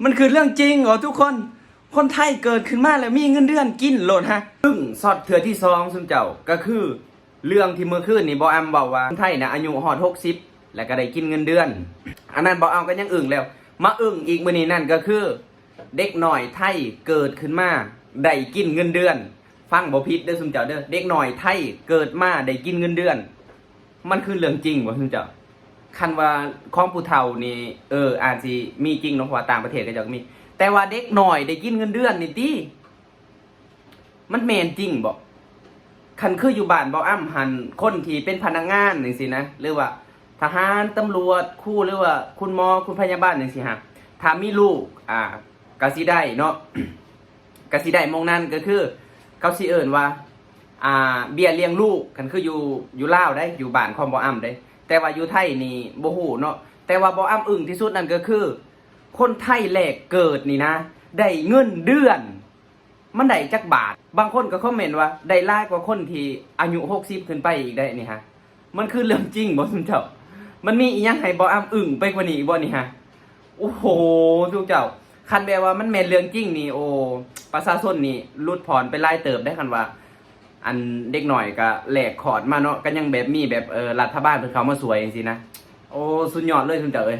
ມັນຄືເລື່ອງຈິງເຫາະທຸກຄົນ. ຄົນໄທເກີດຂຶ້ນມາແລ້ວມີເງິນເດືອນກິນໂລດຮະ. ປຶ້ງຊັອດເທື່ອທີສອງຊຸມເຈົ້າ ກໍຄືເລື່ອງທີ່ມື້ຄືນນີ້ ບໍ່ອຳເວົ້າວ່າຄົນໄທນະອາຍຸຮອດຫົກສິບ ແລ້ວກໍໄດ້ກິນເງິນເດືອນ. ອັນນັ້ນບໍ່ອຳກໍຍັງອຶ້ງແລ້ວ. ມາອຶ້ງອີກມື້ນີ້ນັ້ນກໍຄື ເດັກນ້ອຍໄທເກີດຂຶ້ນມາໄດ້ກິນເງິນເດືອນ. ຟັງບໍ່ຜິດເດີຊຸມເຈົ້າເດີ ເດັກນ້ອຍໄທເກີດມາໄດ້ກິນເງິນເດືອນ. ມັນຄືເລື່ອງຈິງບໍ່ຊຸມເຈົ້າ? ຄັນວ່າຂອງຜູ້ເຖົ້ານີ້ ເອີ ອາດຊິມີຈິງເນາະ ເພາະວ່າຕ່າງປະເທດເຂົາເຈົ້າກໍມີ. ແຕ່ວ່າເດັກນ້ອຍໄດ້ກິນເງິນເດືອນນີ້ຕິ ມັນແມ່ນຈິງບໍ່? ຄັນຄືຢູ່ບ້ານເວົ້າອຳຫັ້ນ ຄົນທີ່ເປັນພະນັກງານຈັ່ງຊີ້ນະ ຫຼືວ່າທະຫານ, ຕຳຫຼວດ, ຄູ ຫຼືວ່າຄຸນໝໍ, ຄຸນພະຍາບານຈັ່ງຊີ້ຫັ້ນ ຖ້າມີລູກ ອ່າ ກໍຊິໄດ້ເນາະ ກໍຊິໄດ້ໝ່ອງນັ້ນ ກໍຄືເຂົາຊິເອີ້ນວ່າ ອ່າ ເບ້ຍລ້ຽງລູກ. ຄັນຄືຢູ່ ຢູ່ລາວເດ້ ຢູ່ບ້ານຂອງບໍ່ອຳເດ້ ແຕ່ວ່າຢູ່ໄທນີ້ບໍ່ຮູ້ເນາະ. ແຕ່ວ່າບໍ່ອຳອຶ້ງທີ່ສຸດນັ້ນກໍຄື ຄົນໄທແລກເກີດນີ້ນະ ໄດ້ເງິນເດືອນ ມັນໄດ້ຈັກບາດ? ບາງຄົນກໍຄອມເມັນວ່າ ໄດ້ຫຼາຍກວ່າຄົນທີ່ອາຍຸຫົກສິບຂຶ້ນໄປອີກໄດ໋ນີ້ຮະ. ມັນຄືເລື່ອງຈິງບໍ່ຊຸມເຈົ້າ? ມັນມີອີ່ຫຍັງໃຫ້ບໍ່ອຳອຶ້ງໄປກວ່ານີ້ອີກບໍ່ນີ້ຮະ? ໂອ້ໂຫ ຊຸມເຈົ້າ ຄັນແບບວ່າມັນແມ່ນເລື່ອງຈິງນີ້ ໂອ້ ປະຊາຊົນນີ້ຫຼຸດຜ່ອນໄປຫຼາຍເຕີບໄດ໋. ຄັນວ່າ ອັນເດັກນ້ອຍກໍແລກຄອດມາເນາະ ກໍຍັງແບບມີແບບ ເອີ ລັດຖະບານເພິ່ນເຂົ້າມາຊ່ວຍຈັ່ງຊີ້ນະ. ໂອ້ ສຸດຍອດເລີຍຊຸມເຈົ້າເອີຍ.